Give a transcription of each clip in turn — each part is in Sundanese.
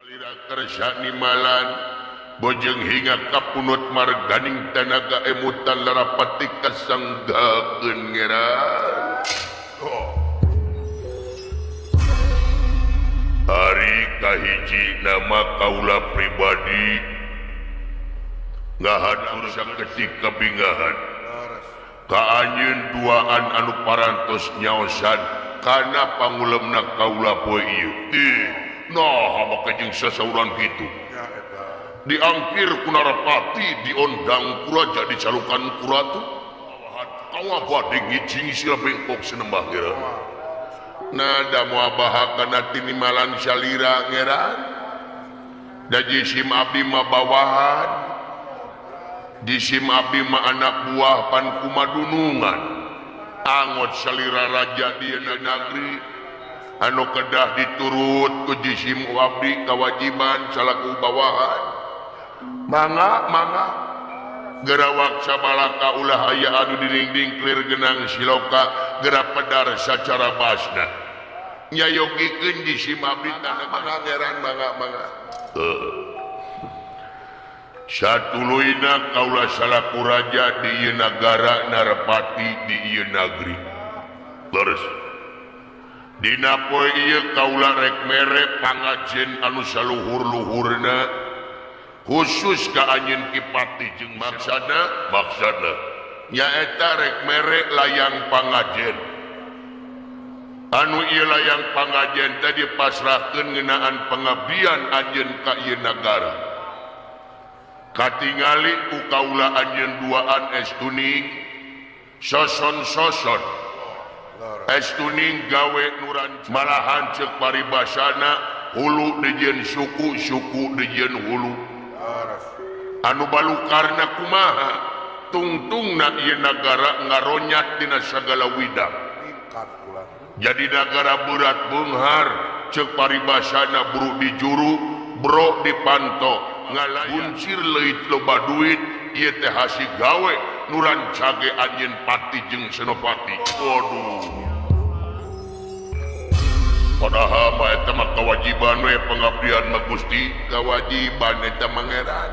Lira kersa nimalan bojeng hingga kapunut marganing tanaga emutan larapati kasanggakeun ngeran. Oh. Hari kahiji nama kaula pribadi ngahatur saketik kabingahan ka anjeun duaan anu parantos nyaosan kana pangulemna kaula poe ieu. Ih, nah make jeung sasauran kitu. Diangkir ku Narapati, diondang ku raja, dicalukan ku ratu. Kawa bade ngijing sila bengkok senembah ngeran. Nada muabaha kana tinimalan salira ngeran. Da jisim abdi mah bawahan. Jisim abdi mah anak buah pan kumadunungan. Angot salira raja di nagri anu kedah diturut ku jisim abdi kawajiban salaku bawahan. Mangga mangga gerawak sabalaka ulah aya anu dinding clear genang siloka gerak pedar sacara basna nyayogikeun jisim abdi tanah mangga ngeran mangga mangga. Satuluyna kaula salaku raja di ieu nagara Narapati di ieu nagri. Terus dina poe ieu kaula rek mere pangajen anu saluhur-luhurna khusus ka anjeun Ki Patih jeung maksana maksana nyaeta rek mere layang pangajen anu ieu layang pangajen tadi pasrahkeun ngeunaan pengabdian anjeun ka ieu nagara. Katingali ku kaula anjeun duaan estuning soson-soson estuning gawe nuran malahan ceuk paribasana hulu dijieun suku, suku dijieun hulu. Anu balukarna kumaha tungtungna ieu nagara ngaronyat dina sagala widang. Jadi nagara berat beunghar ceuk paribasana buru di juru bro di panto ngalayan leuit loba duit ieu teh hasil gawe nuran cage anjeun Patih jeung Senopati. Waduh, padahal mah eta mah kewajiban we pengabdian mah Gusti, kewajiban eta mangeran.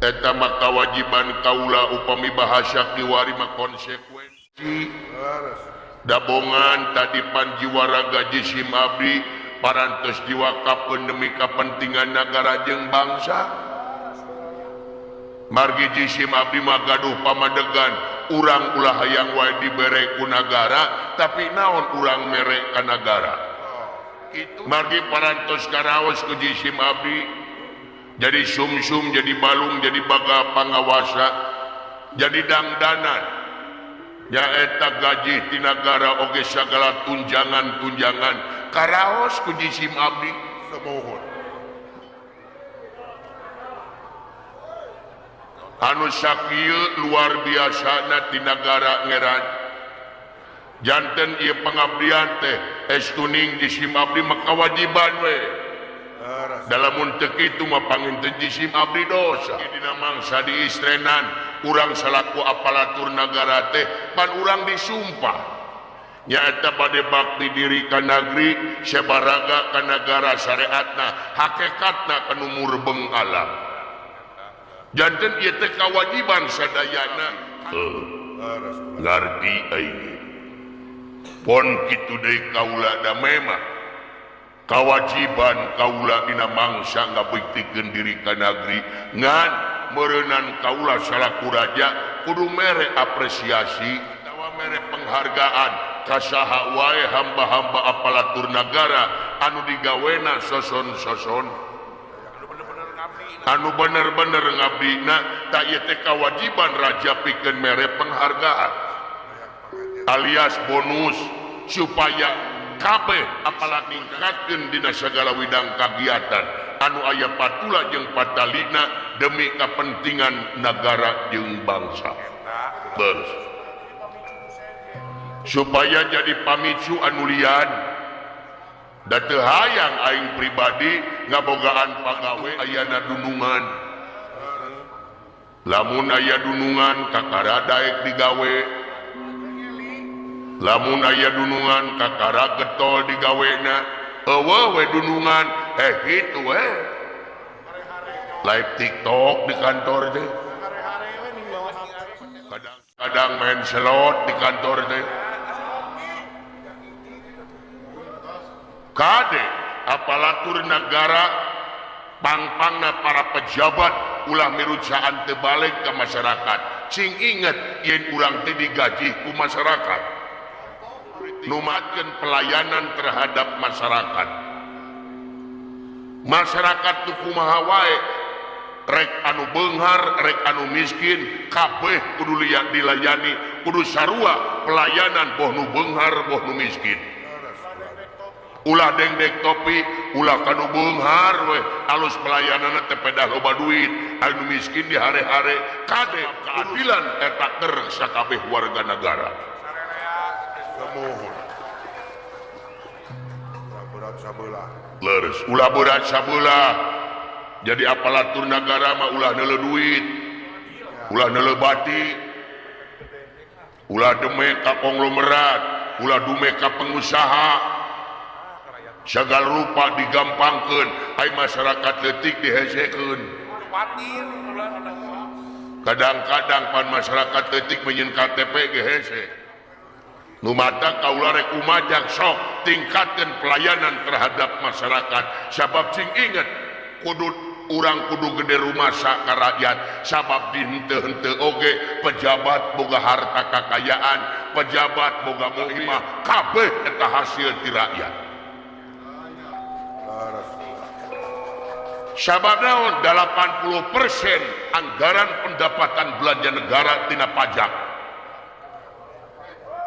Eta mah kewajiban kaula upami bahasa kiwari mah konsekuensi. Dabongan tadi panjiwara jisim abdi parantos diwakafkeun demi kepentingan nagara jeung bangsa. Margi jisim abdi mah gaduh pamadegan urang ulah hayang wae dibere ku nagara tapi naon urang mere ka nagara. Margi parantos karaos ku jisim abdi jadi sumsum, jadi balung, jadi baga pangawasa, jadi dangdanan. Nyaeta gaji ti nagara oge sagala tunjangan-tunjangan karaos ku jisim abdi. Semohon. Anu sakieu luar biasana ti nagara ngeran. Janten ieu pengabdian teh estuning jisim abdi mah kawajiban we. Dalam untuk itu mah panginten jisim abdi dosa. Dina mangsa diistrenan urang salaku aparatur nagara teh pan urang disumpah nyaeta bade bakti diri ka nagri sabaraga ka nagara syariatna hakikatna kanu murbeng alam. Janten ieu teh kawajiban sadayana. Ngarti aing pon kitu deui kaula da memang kawajiban kaula dina mangsa ngabektikeun diri ka nagri ngan meureunan kaula salaku raja kudu mere apresiasi atawa mere penghargaan ka saha wae hamba-hamba aparatur nagara anu digawena soson-soson anu bener-bener ngabdina tak ieu teh kawajiban raja pikeun mere penghargaan alias bonus supaya kabeh apalah ningkatkeun dina sagala widang kagiatan anu aya patula jeung patalina demi kepentingan nagara jeung bangsa. Terus supaya jadi pamicu anu lian da teu hayang aing pribadi ngabogaan pagawe ayana dunungan. Lamun aya dunungan kakara daek digawe, lamun aya dunungan kakara getol digawena, eueuh we dunungan Gitu we. Live TikTok di kantor teh. Kadang-kadang main slot di kantor teh. Kade aparatur negara pangpangna para pejabat ulah mirucaan teu balik ke masyarakat. Sing inget yen urang teh digaji ku masyarakat. Numatkeun pelayanan terhadap masyarakat. Masyarakat tu kumaha wae, rek anu beunghar, rek anu miskin, kabeh kudu dilayani, kudu sarua pelayanan boh nu beunghar boh nu miskin. Ulah dengdek topi, ulah kanu beunghar we, alus pelayananna teh pedah loba duit, anu miskin di hare-hare, kade keadilan eta keur sakabeh warga negara. Leres, ulah berat sabelah. Jadi aparatur negara mah ulah neuleuh duit, ulah neuleuh batik, ulah demek ka konglomerat, ulah dumek ka pengusaha. Segala rupa digampangkeun, ai masyarakat leutik dihesekeun. Kadang-kadang pan masyarakat leutik menyeun KTP ge hese. Nu mata kaula rek umajak sok tingkatkeun pelayanan terhadap masyarakat. Sabab sing inget kudu urang kudu gede rumasa ka rakyat, sabab di henteu-henteu oge pejabat boga harta kakayaan, pejabat boga muhimah, kabeh eta hasil ti rakyat. Sabab naon 80% anggaran pendapatan belanja negara tina pajak.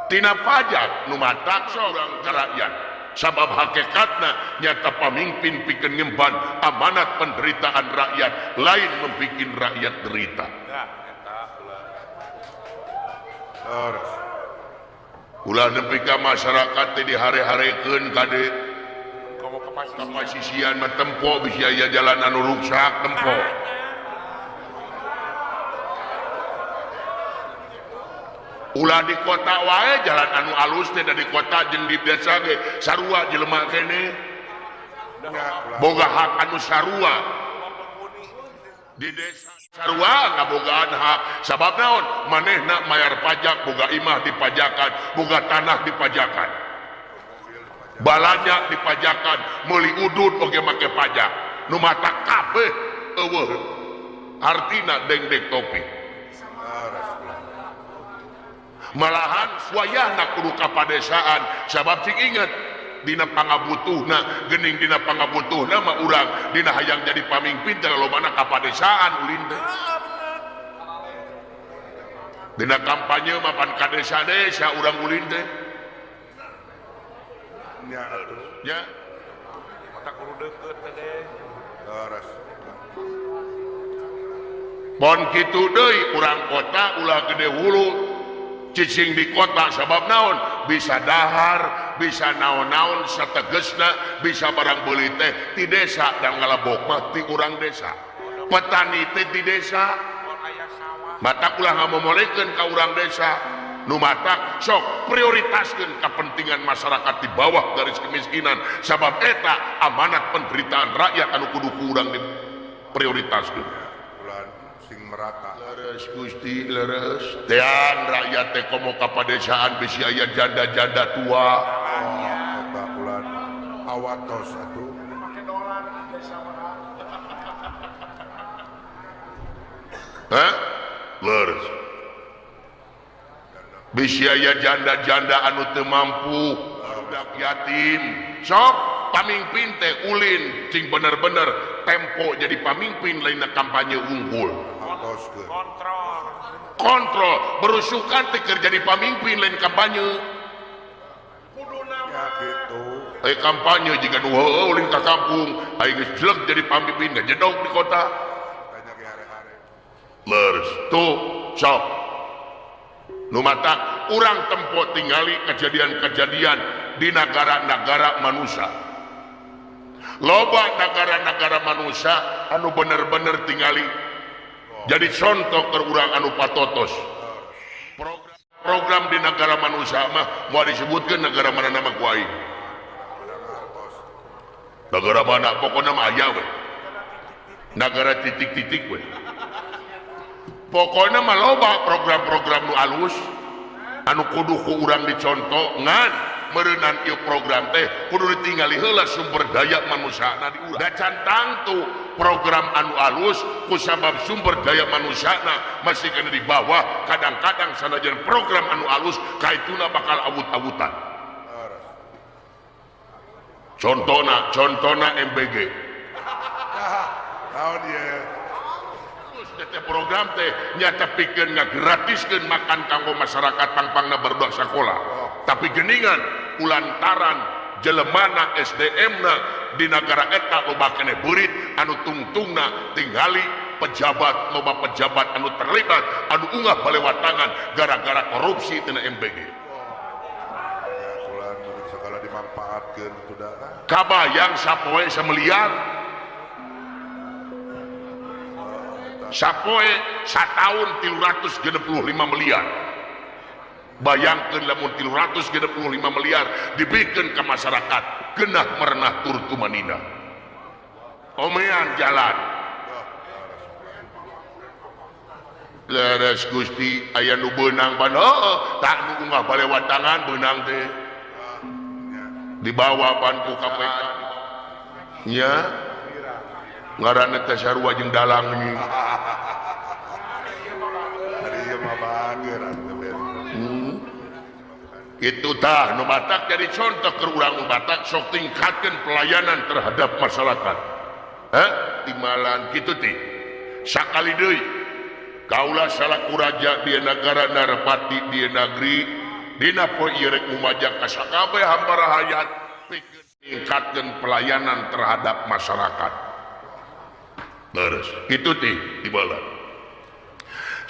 Tina pajak nu matak urang ka rakyat. Sabab hakikatna nyata pamimpin pikeun ngemban amanat penderitaan rakyat, lain membikin rakyat derita. Ulah nepi ka masyarakat teh dihare-harekeun kade. Kapasisian mah tempo bisi aya jalan anu ruksak tempo. Ulah di kota wae jalan anu alus teh da di kota jeung di desa ge sarua jelema keneh. Boga hak anu sarua. Di desa sarua ngabogaan hak. Sabab naon? Manehna mayar pajak, boga imah dipajakan, boga tanah dipajakan. Balanja dipajakan, meuli udud oge make pajak. Nu mata kabeh eueuh. Artina dengdek topi. Malahan wayahna kudu ka padesaan, sabab cing inget dina pangabutuhna, geuning dina pangabutuhna mah urang dina hayang jadi pamimpin teh lobana ka padesaan ulin teh. Dina kampanye mah pan ka desa-desa urang ulin teh. Ya. Mata kudu deukeut teh deh. Leres. Pon kitu deui urang kota ulah gede hulu. Cicing di kota sabab naon? Bisa dahar, bisa naon-naon sategesna, bisa barang beuli teh ti desa dan ngalebok mah ti urang desa. Petani teh ti desa. Mata ulah ngamomolekeun ka urang desa. Nu matak sok prioritaskeun kepentingan masyarakat di bawah garis kemiskinan sabab eta amanat penderitaan rakyat anu kudu ku urang diprioritaskeun. Sing merata. Leres Gusti, leres. Tean rakyat teh komo ka padesaan bisi aya janda-janda tua. Oh, eta ulan awatos atuh. Make dolar desa mah. Hah? Leres. Bisi aya janda-janda anu teu mampu, budak yatim. Sok pamimpin teh ulin cing bener-bener tempo jadi pamimpin lainna kampanye unggul. Kontrol. Kontrol berusukan teh keur jadi pamimpin lain kampanye. Ya gitu. Ai kampanye jiga nu heueuh ulin ka kampung, ai geus jelek jadi pamimpin ngajedog di kota. Leres tuh sok. Nu matak urang tempo tingali kejadian-kejadian di negara-negara manusia. Loba negara-negara manusia anu bener-bener tingali jadi contoh ke urang anu patotos. Program di negara manusia mah mau disebutkan negara mana nama ku aing. Negara mana pokokna mah aya we. Negara titik-titik we. Pokokna mah loba program-program nu alus anu kudu ku urang dicontoh ngan meureunan ieu program teh kudu ditinggali heula sumber daya manusiana di urang. Da can tangtu program anu alus kusabab sumber daya manusiana masih kena di bawah, kadang-kadang sanajan program anu alus kaituna bakal awut-awutan. Contona, contona MBG. Naon ieu? Terus program teh nyata pikeun ngagratiskeun makan kanggo masyarakat pangpangna barudak sakola. Tapi geningan kulantaran jelemana SDM-na di nagara eta loba keneh beurit anu tungtungna tingali pejabat, loba pejabat anu terlibat anu ungah balewatangan gara-gara korupsi tina MBG. Ya kulan segala dimanfaatkeun atuh da. Kabayang sapoe sameliar sapoe sataun 365 miliar. Bayangkeun lamun 365 miliar dibikeun ka masyarakat genah merenah tur tumanina. Omean jalan. Leres Gusti aya nu beunang ban heueuh tak nu ungah balewatangan beunang teh. Dibawa ban ku KPK. Nya ngaranna teh sarua jeung dalang ieu. Ari ieu mah bager atuh ben. Itu tah nu batak jadi contoh ke urang nu batak sok tingkatkeun pelayanan terhadap masyarakat. Heh, timalan kitu teh. Sakali deui kaula salaku raja di nagara Narapati di negeri dina poe ieu rek ngumajak ka sakabeh hamba rahayat pikeun ningkatkeun pelayanan terhadap masyarakat. Leres, kitu teh timalan.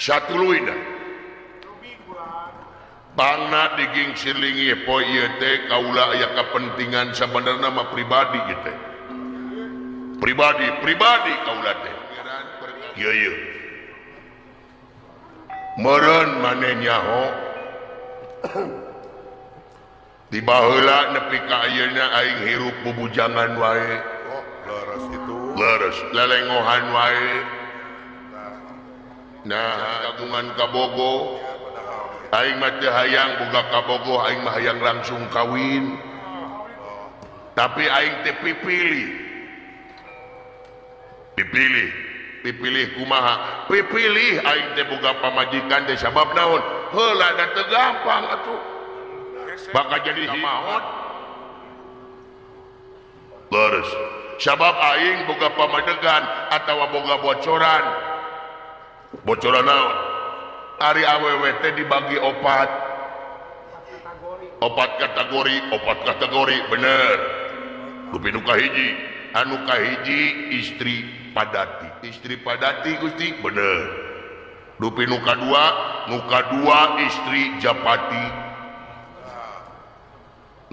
Satuluyna pangna digingsirlingi poe ieu teh kaula aya kepentingan sabenerna mah pribadi ieu teh. Pribadi, pribadi kaula teh. Ieu ieu. Meureun maneh nyaho di baheula nepi ka ayeuna aing hirup bubujangan wae. Oh, leres itu. Leres, lelengohan wae. Nah, kagungan kabogo. Aing mah teu hayang boga kabogo, aing mah hayang langsung kawin. Tapi aing teh pipilih. Dipilih, dipilih kumaha? Pipilih aing teh boga pamajikan teh sabab naon? Heula da teu gampang atuh. Bakal jadi maot. Leres. Sabab aing boga pamadegan atawa boga bocoran. Bocoran naon? Ari awewe teh dibagi opat. Opat kategori bener. Dupi nu kahiji, anu kahiji istri padati. Istri padati Gusti bener. Dupi nu kadua istri japati.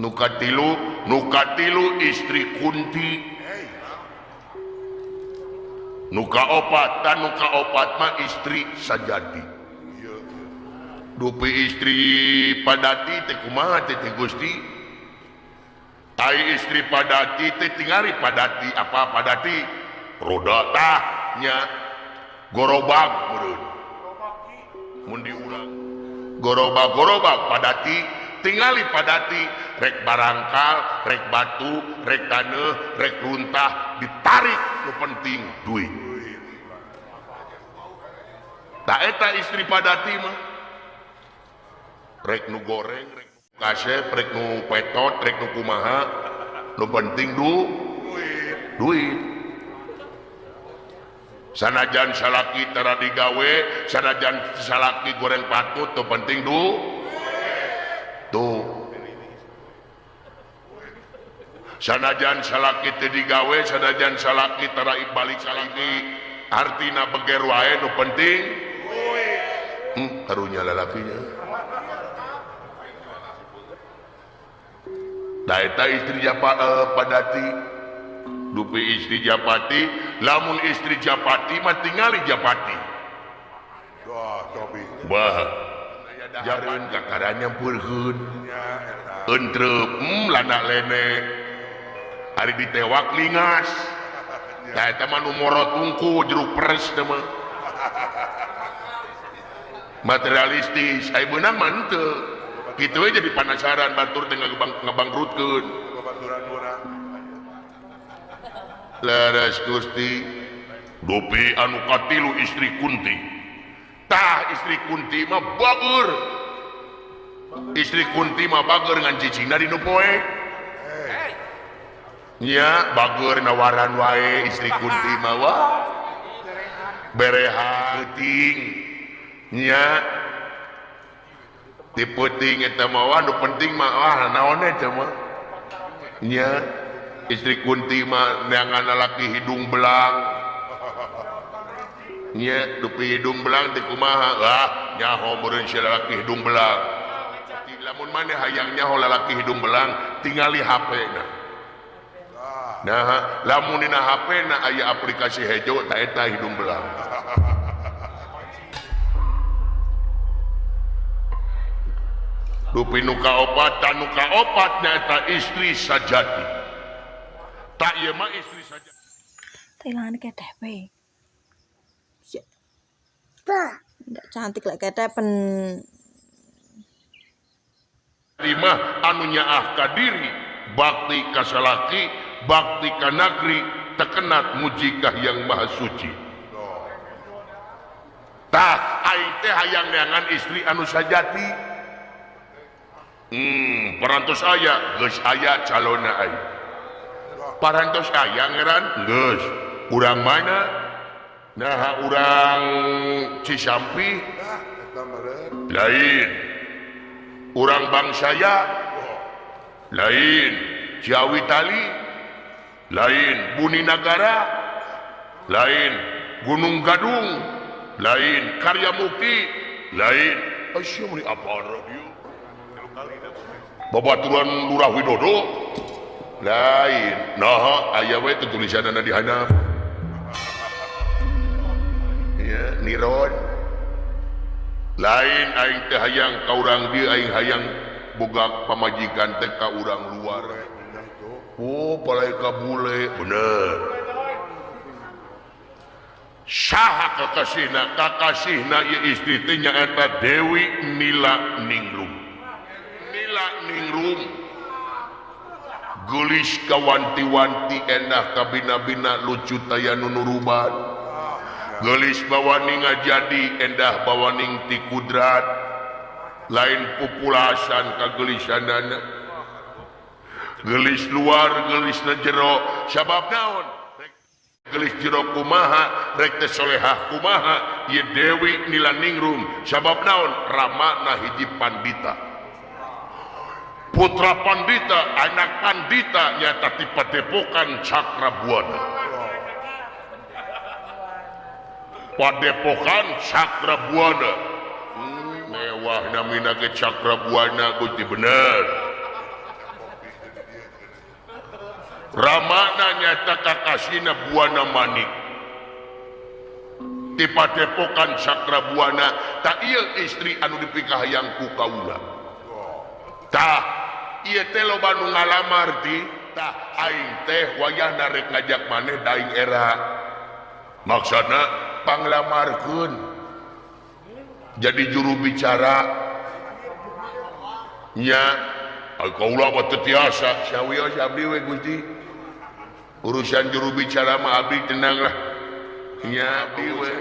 Nu katilu istri kunti. Nu kaopat dan nu kaopat mah istri sajati. Dupi istri padati teh kumaha teh Gusti? Ai istri padati teh tingali padati apa padati? Roda tah nya gorobak meureun. Mun diurang gorobak-gorobak padati tingali padati rek barangkal, rek batu, rek taneuh, rek runtah ditarik nu penting duit. Ta eta istri padati mah rek nu goreng, rek nu kasep, rek nu petot, rek nu kumaha, nu penting duit. Sanajan salaki tara digawe, sanajan salaki goreng patut, nu penting tuh. Sanajan salaki teu digawe, sanajan salaki tara balik salaki, artina beger wae nu penting duit. Karunya lalakinya. Da eta istri padati. Dupi istri japati, lamun istri japati mah tingali japati. Wah, tobi. Wah. Jareun kakaranya peureun. Entrep, lana lene. Ari ditewak lingas. Tah eta mah nu morot wungku jeruk peres teh mah. Materialistis, ai beunang mah henteu. Kitu we jadi panasaran batur teh ngabangkrutkeun. Leres Gusti. Dupi anu katilu istri Kunti. Tah istri Kunti mah bager. Istri Kunti mah bager ngan cicingna di nu poe. Nya bager nawaran wae istri Kunti mah wah. Bereha peuting. Nya di peuting eta mah wah nu penting mah wah naon eta mah. Nya istri Kunti mah neangan lalaki hidung belang. Nya dupi hidung belang teh kumaha? Lah nyaho meureun si lalaki hidung belang. Lamun maneh hayang nyaho lalaki hidung belang tingali HP-na. Nah, lamun dina HP-na aya aplikasi hejo ta eta hidung belang. Dupi nu kaopat, nu kaopat nyaeta istri sajati. Tak ieu mah istri sajati. Tailangan keteh we. Ndak cantik lek ketepen. Lima anu nyaah ka diri, bakti ka salaki, bakti ka nagri, tekenat mujikah yang maha suci. Tah aing teh hayang neangan istri anu sajati. Parantos aya, geus aya calonna aing. Parantos aya ngeran geus. Urang mana? Nah urang Cisampi lain, urang Bangsaya lain, Ciawi Tali lain, Buni Nagara lain, Gunung Gadung lain, Karya Mukti lain. Asyik meuni apa radio? Babaturan Lurah Widodo lain. Nah aya we tulisanna di handap. Ya, niron lain aing teh hayang ka urang dieu, aing hayang boga pamajikan teh ka urang luar. Oh, palai ka bule bener. Saha kakasihna? Kakasihna ieu istri teh nyaeta Dewi Nila Ningrum. Nila Ningrum geulis kawanti-wanti, endah kabina-bina, lucu taya nunuruban. Gelis bawaning ngajadi, endah bawaning ti kudrat, lain populasan kagelisanana. Gelis luar, gelis na jero, sabab naon? Gelis jero kumaha, rek teh solehah kumaha, ieu Dewi Nila Ningrum, sabab naon? Ramana hiji pandita. Putra pandita, anak pandita nyata ti Padepokan Cakrabuana. Padepokan Cakrabuana. Mewah namina ge Cakrabuana Gusti bener. Ramana nyata kakasina Buana Manik. Ti Padepokan Cakrabuana, tak ieu istri anu dipikahayang ku kaula. Tah ieu teh loba nu ngalamar ti, tah aing teh wayahna rek ngajak maneh daing era. Maksudna panglamarkeun jadi juru bicara nya kaula mah teu tiasa sawios abdi we Gusti urusan juru bicara mah abdi tenang lah nya abdi we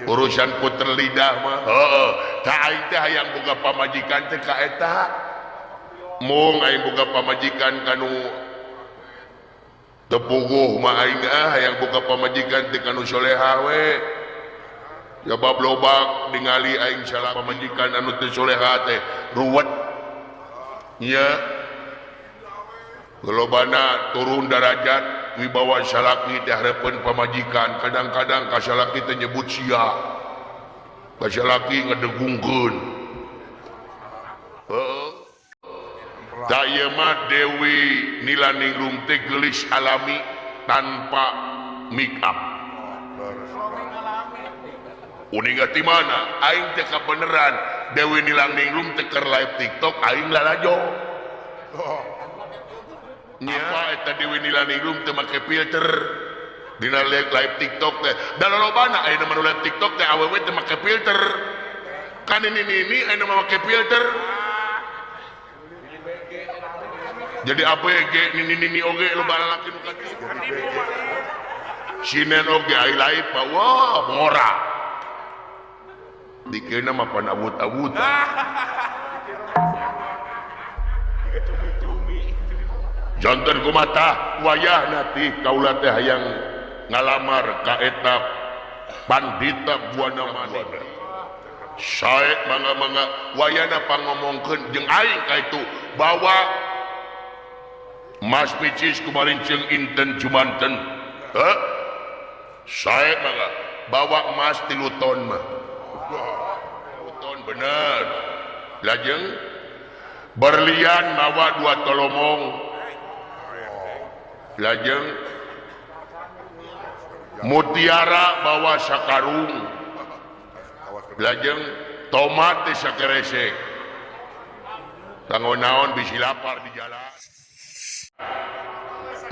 urusan puter lidah mah heuh tah aing teh hayang boga pamajikan teh ka eta mung aing boga pamajikan kanu tepuguh mah aing ah hayang boga pamajikan teh kanu soleha we jabab lobak ningali aing salah pamajikan anu teu soleha teh ruwet nya lobana turun darajat wibawa salaki teh hareupeun pamajikan kadang-kadang ka salaki teh nyebut sia ka salaki ngedegungkeun heuh da ieu mah Dewi Nila Ningrum teh geulis alami tanpa make up. Uninga ti mana aing teh kabeneran Dewi Nila Ningrum teh keur live TikTok aing lalajo. Nya eta Dewi Nilaningrum teu make filter dina live TikTok teh. Da lolobana ayeuna mah live TikTok teh awewe teu make filter. Kan ini ayeuna mah make filter. Jadi ABG nini-nini oge loba lalaki nu kitu. Sinen oge ai live mah wah ngora. Dikeuna mah pan awut-awut. Janten kumaha wayahna teh kaula teh hayang ngalamar ka eta pandita Buana Manik. Sae mangga-mangga wayahna pangomongkeun jeung aing ka itu bawa Mas Picis kemarin jeung inten jumanten. Heh? Sae mangga bawa emas 3 ton mah. 3 ton bener. Lajeng berlian mawa 2 tolomong. Lajeng mutiara bawa sakarung. Lajeng tomat teh sakeresek. Kanggo naon bisi lapar di jalan.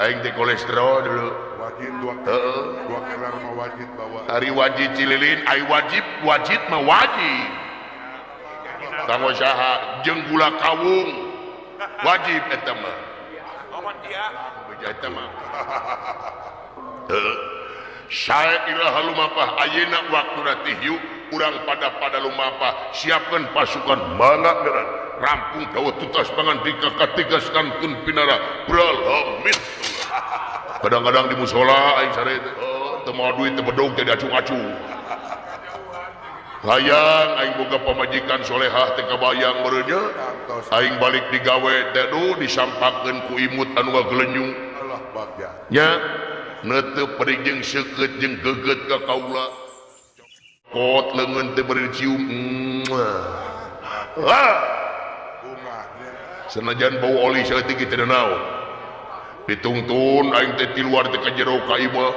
Aing teh kolesterol dulu. Wajib dua kelar mah wajib bawa. Hari wajib cililin, ai wajib wajib mah wajib. Kanggo saha jeung gula kawung wajib eta mah. Eta mah. Heuh. Sae iraha lumapah ayeuna waktuna teh yuk urang pada lumapah siapkeun pasukan mangga geura rampung dawa tutas pangandika katigas kantun pinara bralhamit. Kadang-kadang di musola aing sare teh teu mawa duit teu bedog teh diacung-acung. Hayang aing boga pamajikan solehah teh kabayang meureun nya. Aing balik digawe teh duh disampakeun ku imut anu ngagelenyung. Allah bagja. Nya neuteup bari jeung seukeut jeung geugeut ka kaula. Kot leungeun teh bari dicium. Ah. Senajan bau oli saeutik teh naon. Ditungtun aing teh ti luar teh ka jero ka imah.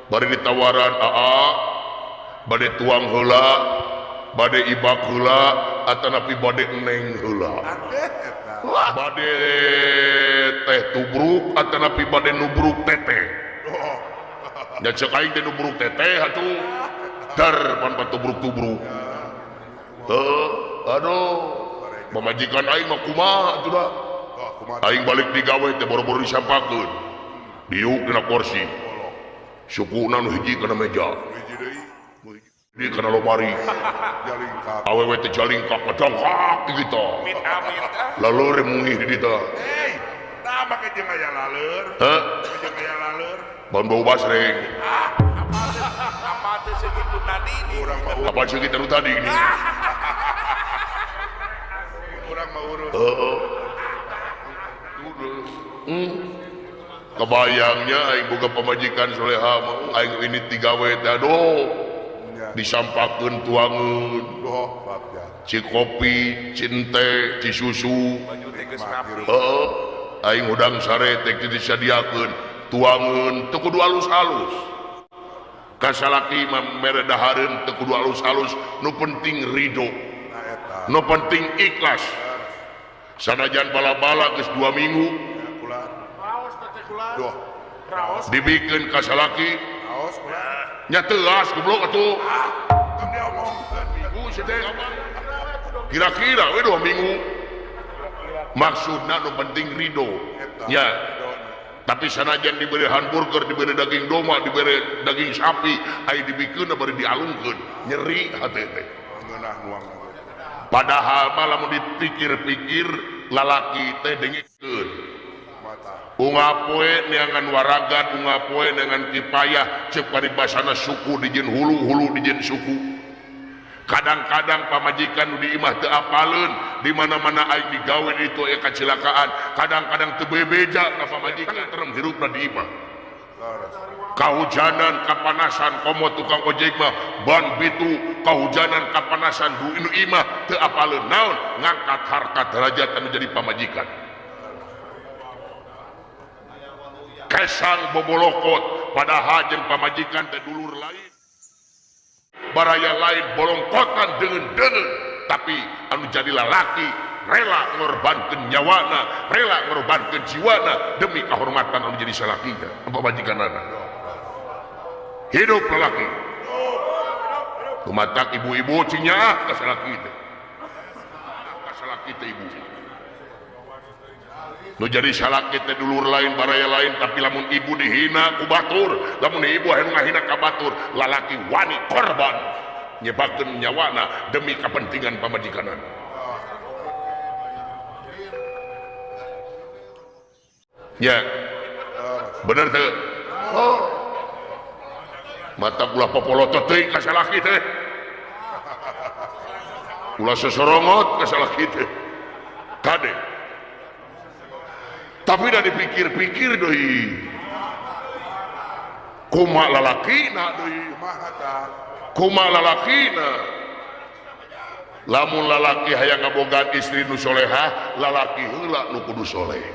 Bari ditawaran aa bade tuang heula, bade ibak heula, atanapi bade neng heula. Bade teh tubruk atanapi bade nubruk teteh. Nya ceuk aing teh nubruk teteh atuh. Dar pan tubruk-tubruk. Heuh, aduh. Pamajikan aing mah kumaha atuh da. Aing balik digawe teh boro-boro disampakeun. Diuk dina kursi. Sukuna nu hiji kana meja. Di kana lomari. Awewe teh jalingkak ngedongkak gitu. Laleur mungih di ditu. Hei, tah make jeung aya laleur. Heuh? Jeung aya laleur. Ban bau basreng. Apa teh segitu tadi ini? Apa segitu tadi ini? Urang mah urus. Heeh. Kebayangnya aing boga pamajikan soleha mah aing ini tigawe teh aduh. Disampakeun tuangeun. Ci kopi, ci teh, ci susu. Heeh. Aing hudang sare teh disadiakeun tuangeun teu kudu alus-alus. Ka salaki mah mere dahareun teu kudu alus-alus, nu penting ridho. Nu penting ikhlas. Sanajan bala-bala geus 2 minggu. Dibikeun ka salaki. Nya teas goblok atuh. Kira-kira we 2 minggu. Maksudna nu penting ridho. Nya. Tapi sanajan diberi hamburger, diberi daging domba, diberi daging sapi, ai dibikeun bari dialungkeun, nyeri hate teh. Padahal mah lamun dipikir-pikir lalaki teh dengekeun. Unggal poe neangan waragan, unggal poe neangan kipayah, ceuk paribasana suku dijieun hulu, hulu dijieun suku. Kadang-kadang pamajikan nu di imah teu apaleun, di mana-mana aing digawe itu aya kacilakaan. Kadang-kadang teu bebeja ka pamajikan terem hirupna di imah. Kahujanan, kapanasan, komo tukang ojek mah ban bitu, kahujanan, kapanasan du inu imah teu apaleun naon, ngangkat harkat derajat anu jadi pamajikan. Kesang bobolokot padahal jeung pamajikan teh dulur lain. Baraya lain bolongkotan deungeun-deungeun, tapi anu jadi lalaki rela ngorbankeun nyawana, rela ngorbankeun jiwana demi kehormatan anu jadi salakina, pamajikanana. Hidup lalaki. Tumatak ibu-ibu cing nyaah ka salaki teh. Ka salaki teh ibu. Nu jadi salaki teh dulur lain baraya lain, tapi lamun ibu dihina ku batur, lamun ibu anu ngahina ka batur, lalaki wani korban nyebakeun nyawana demi kepentingan pamajikanana. Ya. Bener teu? Oh. Mata ulah popolotot teuing ka salaki teh. Ulah sosorongot ka salaki teh. Kade. Tapi dah dipikir-pikir deui. Kumaha lalakina deui? Kumaha lalakina? Lamun lalaki hayang ngabogaan istri nu solehah, lalaki heula nu kudu soleh.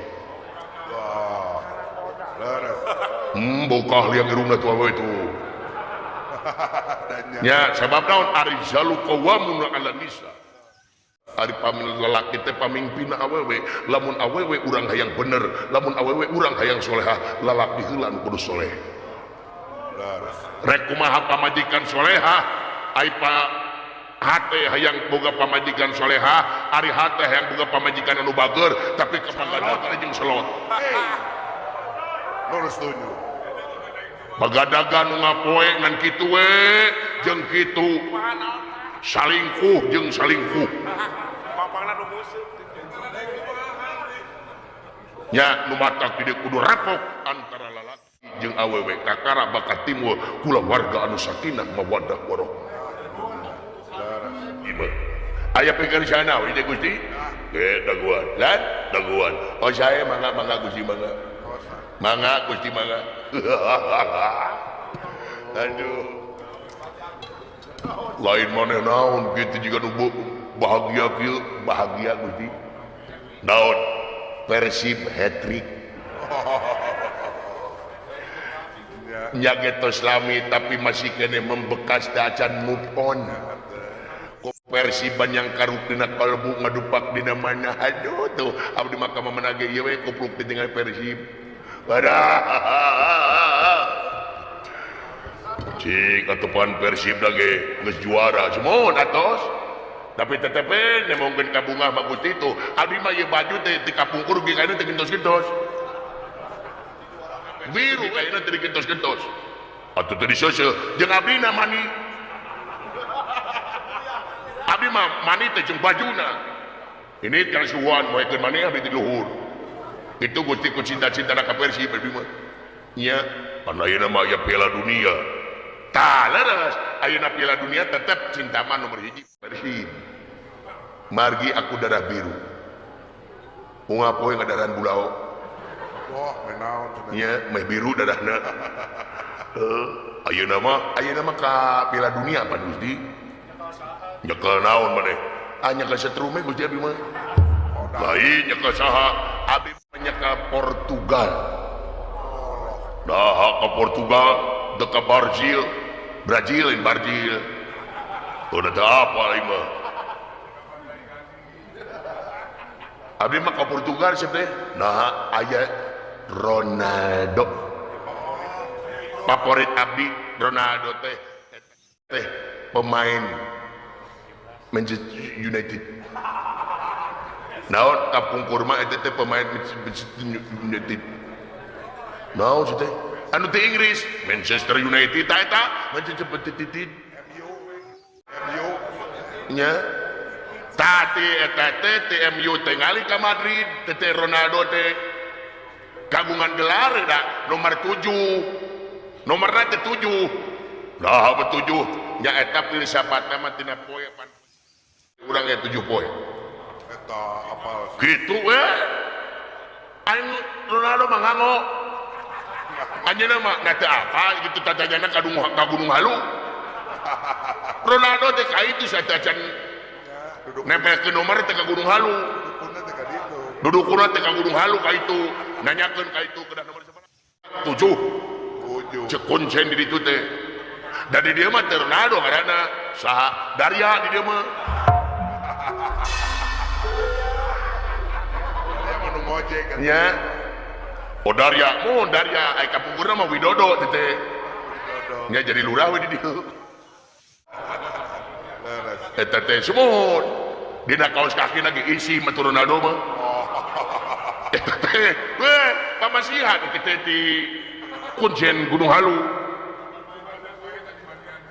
Bokah liang irungna tu awewe itu. Ya, sebab naon arijalu qawwamuna 'ala nisa. Ari pamin lalaki teh pamimpinna awewe, lamun awewe urang hayang bener, lamun awewe urang hayang solehah, lalaki heula nu kudu soleh. Rek kumaha pamajikan solehah, ai pa hate hayang boga pamajikan solehah, ari hate hayang boga pamajikan anu bager, tapi kapagadagan jeung selot. Lurus setuju. Pagadagan nu ngapoe ngan kitu we jeung kitu. Salingkuh jeung salingkuh. Nya nu matak di kudu rapok antara lalaki jeung awewe kakara bakal timbul kulawarga anu sakinah mawaddah warahmah. Aya pikir sana we Gusti. Ge daguan. Lan daguan. Oh saya mangga mangga Gusti mangga. Mangga Gusti mangga. Aduh. Lain maneh naon kitu jiga nu bahagia kieu, bahagia Gusti. Naon? Persib hat-trick. Nya ge tos lami tapi masih keneh membekas teh acan move on. Persiban yang karuk dina kalbu ngadupak dina mana aduh tuh abdi mah ka mana ge ieu we kupluk teh tinggal Persib. Wadah. Cik atupan Persib lagi geus juara semua atos. Tapi tetep we nemongkeun ka bungah mah Gusti itu. Abdi mah ieu baju teh ti kapungkur ge kaina teh gentos-gentos. Biru kaina teh gentos-gentos. Atuh teh diseuseuh jeung abdina mani. Abdi mah mani teh jeung bajuna. Ini kan suwan moekeun mani abdi ti luhur. Itu Gusti ku cinta-cintana ka Persib abdi mah. Nya, pan ayeuna mah aya Piala Dunia. Tah leres, ayeuna Piala Dunia tetep cinta mah nomor 1 Persib. Margi aku darah biru. Unggal poe ngadaran bulao. Wah, menaon cenah. Nya, meh biru darahna. Heuh, ayeuna mah ka Piala Dunia pan Gusti. Nyekel naon maneh? Ah nyekel setrume Gusti abdi mah. Lain nyekel saha? Abdi nyekel Portugal. Nah, ke Portugal, deka Brazil, Brazil, Brazil. Udah teu apa ieu mah. Abdi mah ke Portugal sih teh. Nah, aya Ronaldo. Favorit abdi Ronaldo teh teh pemain Manchester United. Naon kapungkur mah eta teh pemain Manchester United. Naon sih teh? Anu teh Inggris, Manchester United ta eta, Manchester United. MU. Nya. Tati eta teh teh MU teh ngali ka Madrid, teh teh Ronaldo teh kagungan gelar da nomor 7. Nomorna teh 7. Nah, apa 7? Nya eta filsafat mah tina poe pan. Urang ge 7 poe. Eta apal. Kitu we. Aing Ronaldo mah nganggo. Anjeunna mah da teu apal kitu tatanyana ka Gunung Halu. Ronaldo teh ka itu satacan nempelkeun nomor teh ka Gunung Halu. Dudukuna teh ka ditu. Dudukuna teh ka Gunung Halu ka itu. Nanyakeun ka itu kedah nomor sabaraha? 7. 7. Cek kuncen di ditu teh. Da di dieu mah teh Ronaldo ngaranna. Saha? Daria di dieu mah. Ngojek nya. Oh Darya, mun Darya ai kapungkurna mah Widodo teh teh. Nya jadi lurah we di dieu. Eta teh sumut. Dina kaos kaki lagi isi mah Ronaldo mah. Eta teh we pamasihan teh teh di Kuncen Gunung Halu.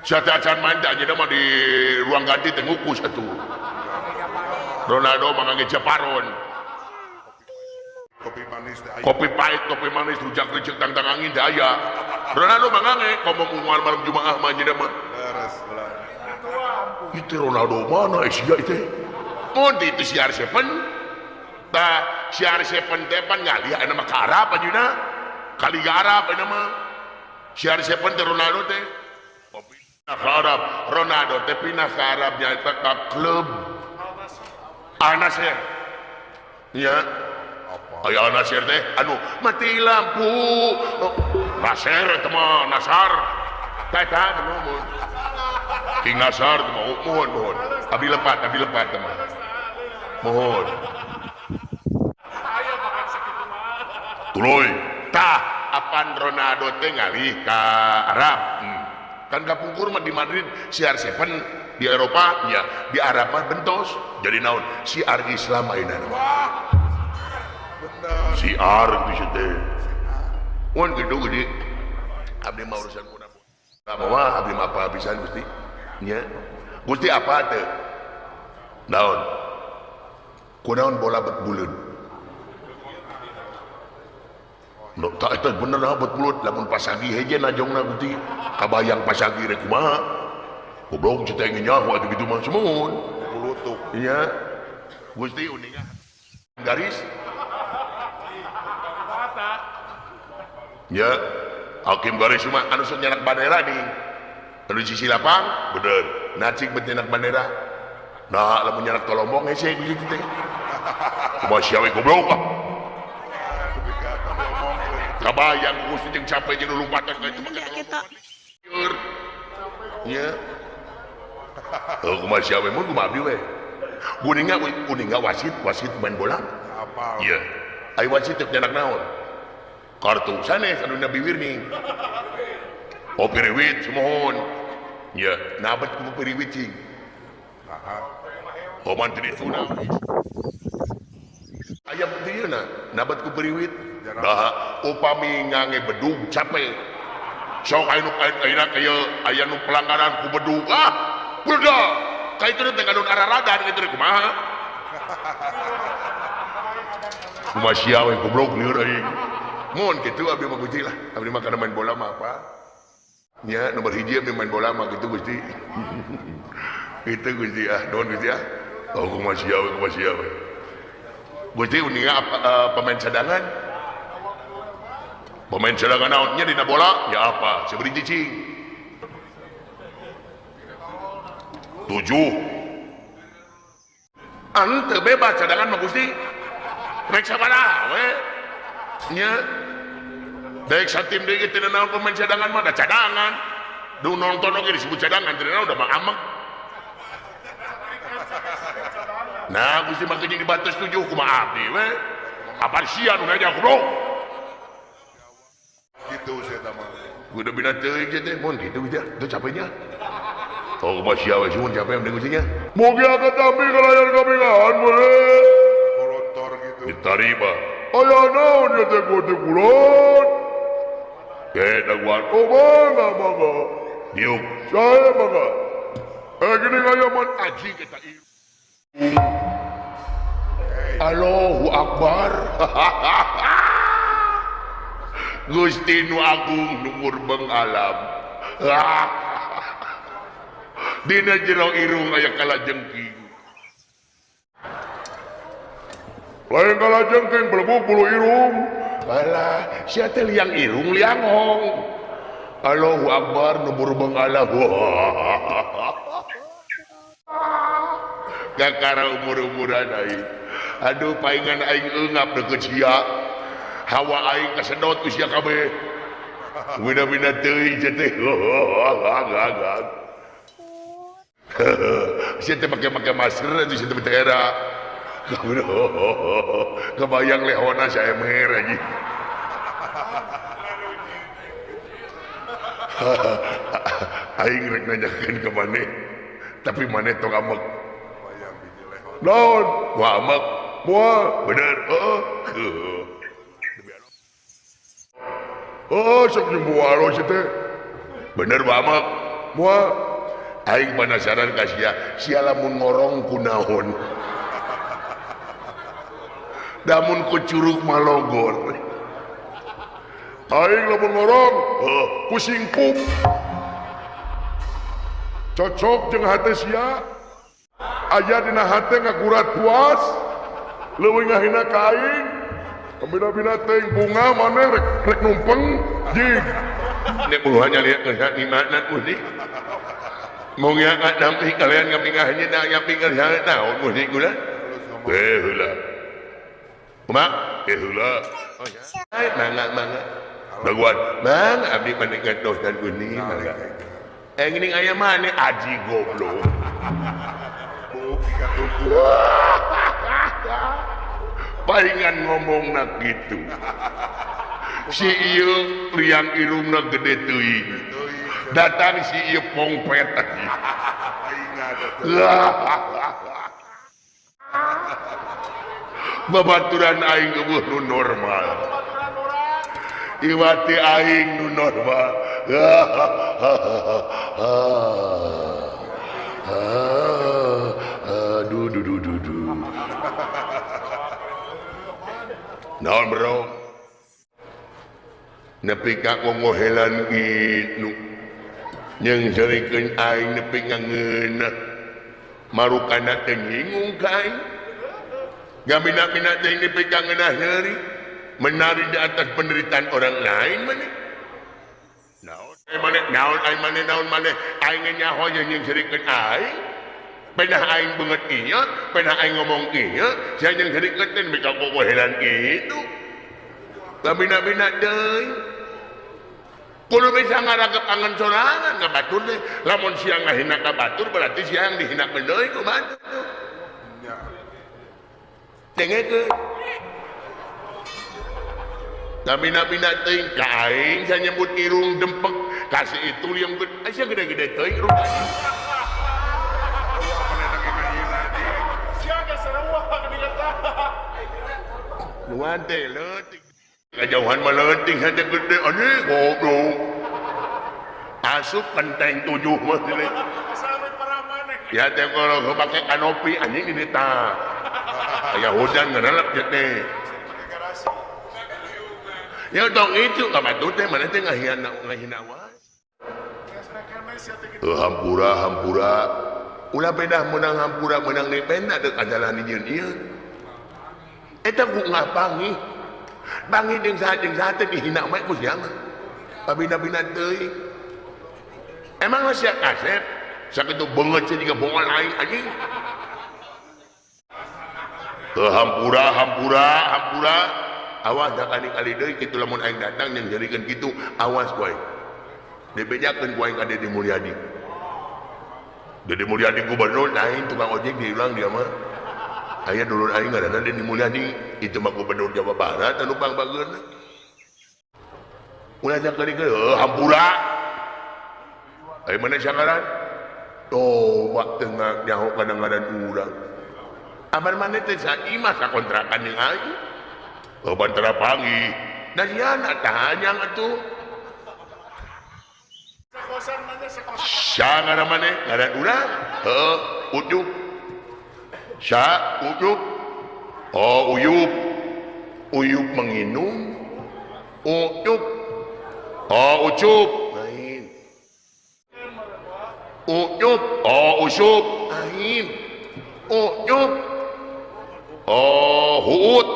Siapa acan main teh anjeunna mah di ruang ganti teh ngukus atuh. Ronaldo mah ngangge japaron. Kopi manis teh aya. Kopi pahit, kopi manis, rujak ricik tangtang angin teh aya. Ronaldo mah ngange ngomong unggal malam Jumaah mah anjeunna mah. Leres lah. Itu Ronaldo mana sia itu? Mun di itu CR7. Tah CR7 teh pan ngalih aya mah ka Arab anjeunna. Ka Liga Arab ayeuna mah. CR7 teh Ronaldo teh. Pindah ka Arab. Ronaldo teh pindah ka Arab nyaeta ka klub Al Nassr. Nya. Aya Al Nassr teh anu mati lampu. Nasir eta mah Nasar. Tah eta mun. King Nasar teh mah mohon mohon. Abdi lepat teh mah. Mohon. Tuluy. Tah apan Ronaldo teh ngalih ka Arab. Kan kapungkur mah di Madrid CR7 di Eropa nya, di Arab mah bentos. Jadi naon? Siar Islam ayeuna mah. Bener. Siar gitu teh. Mun kitu gede. Abdi mah urusan kuna. Mah abdi mah apa pisan Gusti? Nya. Gusti apa teh? Naon? Kunaon bola bet buleud? No, tak eta bener lah bet buleud lamun pasagi heje najongna Gusti. Kabayang pasagi rek kumaha? Goblok cita ingin nyaho atuh kitu mah semun. Bulutuk. Nya. Gusti uninga garis. Ya, hakim garis mah anu sok nyanak bandera nih. Anu sisi lapang, bener. Nacik bet nyanak bandera. Nah, lamun nyanak tolombong hese kitu teh. Kumaha sia we goblok ah. Kabayang Gusti jeung capek jeung lompatan ka itu make kita. Nya. Oh, kumaha sia we mun kumaha abdi we. Kuninga kuninga wasit, wasit main bola. Apal. Iya. Ai wasit teh nyanak naon? Kartu sanes anu nabi wirni. Oh piriwit semohon. Ya, nabet ku piriwit cing. Heeh. Oh mantri tuna. Aya dieu na, nabet ku piriwit. Nah, upami ngange bedug capek. Sok aya nu ayeuna kaya aya nu pelanggaran ku bedug. Ah, beledak. Ka itu teh ngadon araradan kitu kumaha? Kumaha sia we goblok lieur aing. Mun kitu abdi mah Gusti lah. Abdi mah kana main bola mah apa? Nya nomor hiji abdi main bola mah kitu Gusti. Kitu Gusti ah, nuhun Gusti ah. Oh kumaha sia we, kumaha sia we. Gusti uninga pemain cadangan. Pemain cadangan naon nya dina bola? Ya apa? Sabari cicing. 7. Anu teu bebas cadangan mah Gusti. Rek sabaraha we? Nya. Daek satim deui ge teu naon pemain cadangan mah da cadangan. Du nonton oge disebut cadangan teu naon da mah amek. Nah, Gusti mah jeung dibatas 7 kumaha abdi we? Kapan sia nu ngajak goblok? Kitu sia mah. Kudu bina teuing teh mun kitu teh teu capeknya. Oh, kumaha sia we mun capek mending Gusti nya. Mugi katampi kalayan kabingahan boleh. Kolontor gitu. Ditarima. Aya naon ya teh kudu kulon. Ke daguan. Oh, mangga mangga. Diuk. Saya mangga. Gini ngayaman aji kita ieu. Allahu Akbar. Gusti nu agung nu murbeng alam. Dina jero irung aya kalajengking. Lain kalajengking belebuk bulu irung. Alah, sia teh liang irung liang hong. Allahu Akbar nu murbeng alam. Kakara umur-umuran aing. Aduh paingan aing eungap deukeut sia. Hawa aing kasedot ku sia kabeh. Wina-wina teuing sia teh. Sia teh make-make masker atuh sia teh era. Kebayang lehona saya mer anjing. Aing rek nanyakeun ka maneh tapi maneh tong amek. Naon? Moal amek. Moal bener heeh. Oh sok nyembuh alo teh. Bener moal amek. Moal aing penasaran ka sia, sia lamun ngorong kunaon. Damun ku curug malogor. Aing lamun ngorong, heuh, ku singkup. Cocok jeung hate sia. Aya dina hate ngagurat puas. Leuwih ngahina ka aing. Bina-bina teuing bunga maneh rek numpeng jig. Nek puluhannya lihat kerja di mana musik. Mau ngangkat nampi kalian ngapingahnya nak ngapingah naon musik gula. Eh heula. Mak, eh heula. Oh ya. Mangga mangga. Baguan, mang abdi meningkat dosan guni mangga. Eh geuning aya maneh aji goblok. Palingan ngomongna kitu. Si ieu liang irungna gede teuing. Datang si ieu pongpet aji. Babaturan aing eueuh nu normal. Iwati aing nu normal. Aduh duh duh duh duh. Naon bro? Nepi ka ngongohelan kitu. Jeung seurikeun aing nepi ngeunah. Marukana teh nyinggung ka aing. Gabina-bina teh nepi ka ngeunah nyeri. Menari di atas penderitaan orang lain maneh. Naon maneh, naon aing maneh, naon maneh. Aing nyaho jeung seurikeun aing. Penah aing beungeut ieu, penah aing ngomong ieu, sia jeung seurikeun teh nepi ka ngongohelan kitu. Gabina-bina deui. Kudu bisa ngaragep angan sorangan ka batur teh. Lamun sia ngahina ka batur berarti sia yang dihina deui ku batur. Dengekeun. Gabina-bina teuing ka aing sia nyebut irung dempek kasih itu yang gede, sia gede-gede teuing irung. Nuan teh leutik. Kajauhan mah leutik hate gede anjing goblok. Asup kenteng 7 mah teh. Ya teh kalau pake kanopi anjing ini tah. Aya hujan ngerelep teh. Ya dong itu ka batur teh maneh teh ngahina ngahina wae. Hampura hampura. Ulah pedah meunang hampura meunang dipenda deuk ajalah dijieun ieu. Eta ku ngapangi. Bangi jeung saha teh dihina mah ku sia mah. Pabina-bina teuing. Emang sia kasep sakitu beungeut sia jiga bongan aing anjing. Hampura hampura hampura. Awas dak kali-kali deui kitu lamun aing datang jeung jadikeun kitu awas ku aing. Dibejakeun ku aing ka Dedi Mulyadi. Dedi Mulyadi gubernur lain tukang ojek diulang dia mah. Aya dulur aing ngaranna Dedi Mulyadi, itu mah gubernur Jawa Barat anu pangbageuna. Ulah sakali ge hampura. Aya mana sangaran? Toba teu nyaho kana ngaran urang. Aman maneh teh saimah sakontrakan jeung aing. Oh bantara panggih. Da sia tanyang atuh. Sa ngaran maneh ngaran urang? Heuh, Ucup. Sa Ucup. Oh Uyup. Uyup menginum. Ucup. Oh Ucup. Lain. Ucup. Oh Usup. Lain. Ucup. Oh Huut.